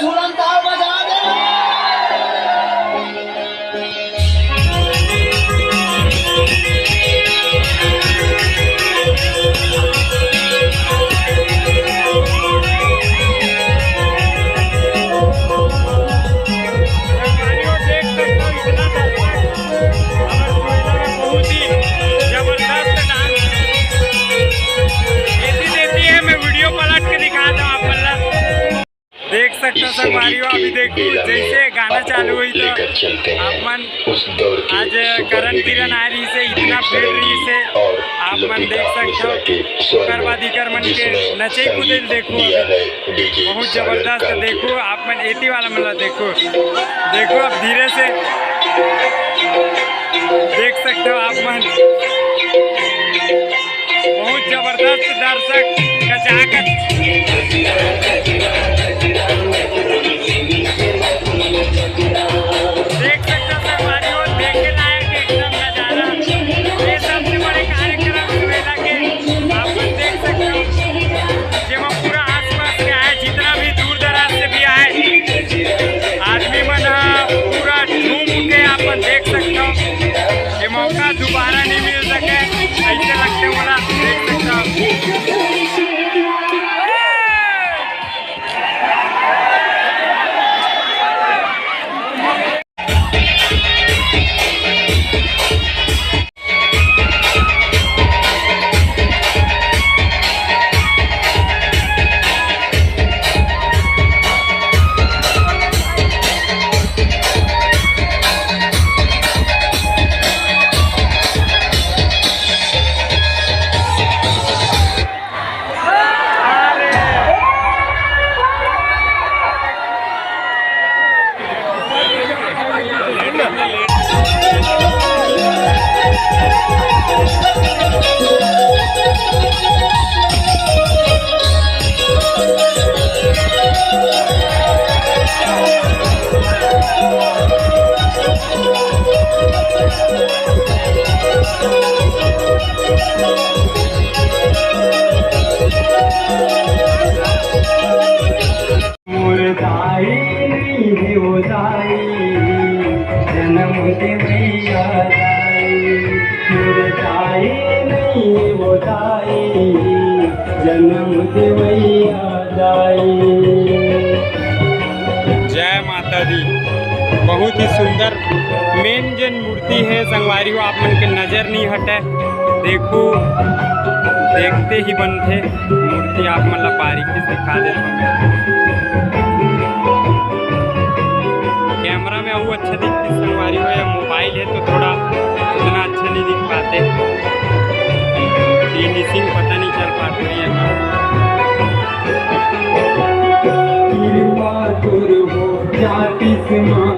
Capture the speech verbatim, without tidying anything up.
झूलन ताल बजा दे। बहुत ही जबरदस्त डांस। ऐसी देती है, मैं वीडियो पलट के दिखा दूं आप, मतलब। देख सकथो संगवारी हो, अभी देखो जैसे गाना चालू होही तो आप मन आज करण किरण आ रहिसे, इतना भीड़ रहिसे, आप मन देख सकथो। ओकर बाद इकर मन के नचई कूदई ल देखो, अभी बहुत जबरदस्त। देखो आप मन एती वाला मन ला देखो, देखो अब धीरे से देख सकथो आप मन। बहुत जबरदस्त दर्शक कचाकच। देख सकथो संगवारी हो, देखे लायक एकदम नजारा। ये सबसे बड़े कार्यक्रम सुबेला के आप मन देख सकथो, जेमा पूरा आसपास के आए, जितना भी दूर दराज से भी आए, आदमी मन ह पूरा झूम के आप मन देख सकथो। ये मौका दोबारा नहीं मिल सके, ऐसे लगते मोला देख सकता हूँ। मोर दाई नहीं हे वो दाई, जनम देवैया दाई। मोर दाई नहीं हे वो दाई, जनम देवैया दाई। जय माता दी। बहुत ही सुंदर। मेन जेन मूर्ति हे संगवारी हो, आप मन के नजर नहीं हटे। देखो, देखते ही बनथे मूर्ति। आप मन ला बारीकी से दिखा देथों मैं। कैमरा में अउ अच्छा दिखथे संगवारी हो, या मोबाइल हे तो थोड़ा उतना अच्छा नहीं दिख पाते। फिनिशिंग पता नहीं चल पात रही है। कृपा तोर हो जातिस माँ।